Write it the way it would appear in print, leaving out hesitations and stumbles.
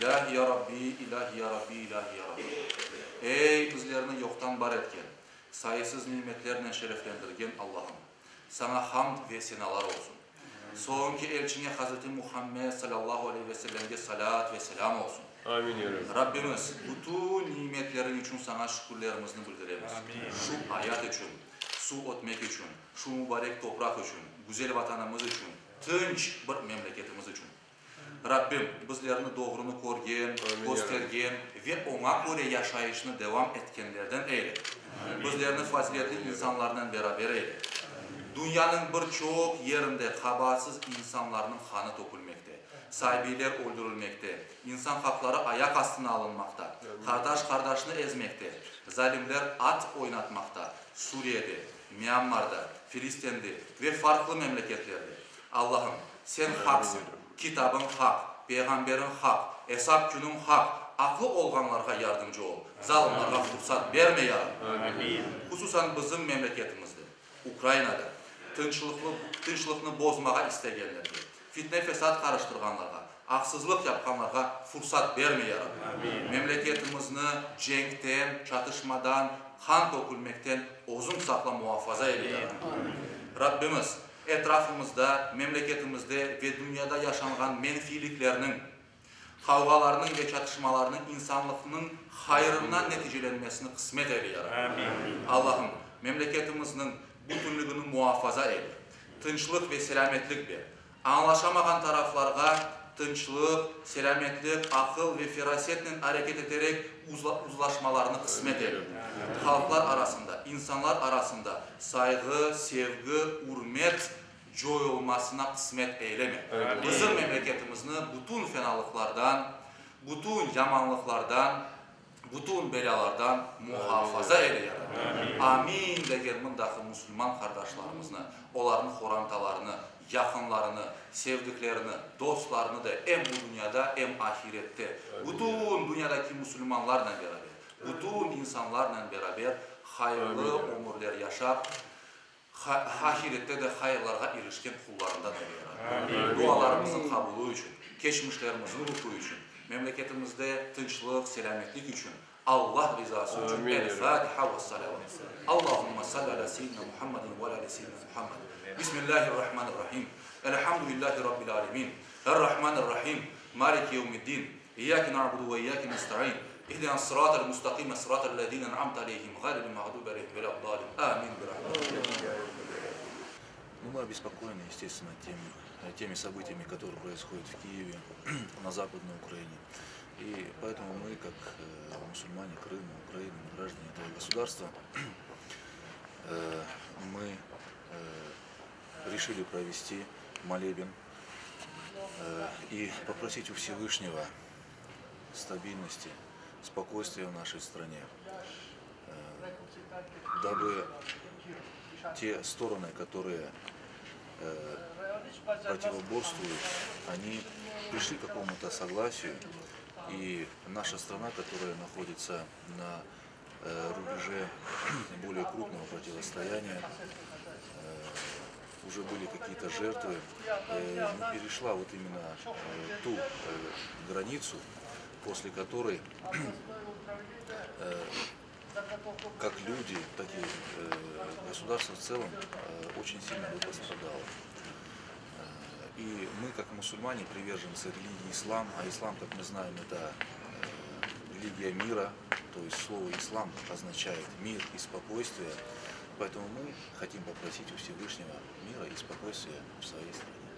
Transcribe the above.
İlâhi ya Rabbi, İlâhi ya Rabbi, İlâhi ya Rabbi. Ey, bizlerni yoqtan bar etken, sayısız nimetlernen şereflendirgen Allahım! Saña hamd ve senalar olsun. Soñki elçiñe Hazreti Muhammed salâllahu aleyhi ve sellemge salât ve selâm olsun. Amin, ya Rabbi. Rabbimiz, bütün nimetleriñ içün Saña şükürlerimizni bildiremiz. Şu ayat içün, suv ötmek içün, şu mubarek topraq içün, güzel Vatanımız içün, tınç bir memleketimiz içün. Rabbim, bizlerni doğrunı körgen, köstergen ve oña köre yaşayışnı devam etkenlerden eyle. Bizlerni faziletli insanlarnen beraber eyle. Dünyanıñ bir çoq yerinde qabaatsız insanlarnıñ qanı tökülmekte, saibiyler öldürilmekte, insan haqları ayaq astına alınmaqta, qardaş qardaşnı ezmekte, zalimler at oynatmaqta, Suriyede, Myanmarda, Filistende ve farqlı memleketlerde. Allahım, Sen haqsıñ, Kitabıñ haq, Peyğamberiñ haq, Esap künüñ haq, aqlı olğanlarğa yardımcı ol, zalımlarğa fursat berme, ya Rabbim! Hususan bizim memleketimizde, Ukrainada, tınçlıqlı tınçlıqnı bozmağa istegenlerge, fitne-fesat qarıştırğanlarğa, aqsızlıq yapqanlarğa fursat berme, ya Rabbim! Memleketimizni cenkten, çatışmadan, qan tökülmekten Özüñ saqla, muafaza eyle, ya Rabbim! Rabbimiz, Etrafımızda, memleketimizde ve dünyada yaşanğan menfiyliklerniñ, qavğalarnıñ ve çatışmalarnıñ insanlıqnıñ hayırına neticelenmesini qısmet eyle, ya Rabbim. Allahım, memleketimizniñ bütünligini muafaza eyle, tınçlıq ve selâmetlik ber. Añlaşamağan taraflarğa tınçlıq, selâmetlik, aqıl ve ferasetnen areket eterek uzlaşmalarını qısmet eyle. Halqlar arasında, insanlar arasında sayğı, sevgi, ürmet coyulmasına qısmet eyleme. Bizim memleketimizni bütün fenalıqlardan, bütün yamanlıqlardan, bütün belâlardan muhafaza eyle, ya Rabbi. Amin degen mındaki musulman qardaşlarımıznı, olarnıñ qorantalarını, yaqınlarını, sevdiklerini, dostlarını da em bu dünyada, em ahirette bütün dünyadaki musulmanlarnen beraber, bütün insanlarnen beraber hayırlı ömürler yaşap, Ahirette de hayırlarğa irişken qullarından eyle, ya Rabbi. Dualarımıznıñ qabulı içün, keçmişlerimizniñ ruhu içün, memleketimizde tınçlıq, selâmetlik içün, Alla rizası içün El-Fatiha ve salavat. Allahumma salli ala seyyidina Muhammedin ve ala ali seyyidina Muhammed. Bismillahirrahmanirrahim. Elhamdülillahi Rabbil alemin. Errahmanirrahim. Maliki yevmiddin. İyyâke na'budu ve iyyâke nesta'in. İhdinas sıratal mustaqime sıratal lezîne en'amte aleyhim gayril mağdubi aleyhim veled-dâlin. Âmin bi rahmetike. Ну, мы обеспокоены, естественно, тем, теми событиями, которые происходят в Киеве, на Западной Украине. И поэтому мы, как мусульмане Крыма, Украины, граждане этого государства, мы решили провести молебен и попросить у Всевышнего стабильности, спокойствия в нашей стране, дабы те стороны, которые противоборствуют, они пришли к какому-то согласию, и наша страна, которая находится на рубеже более крупного противостояния, уже были какие-то жертвы, не перешла вот именно ту границу, после которой как люди, так и государство в целом очень сильно бы пострадало. И мы, как мусульмане, приверженцы религии ислам, а ислам, как мы знаем, это религия мира, то есть слово ислам означает мир и спокойствие. Поэтому мы хотим попросить у Всевышнего мира и спокойствия в своей стране.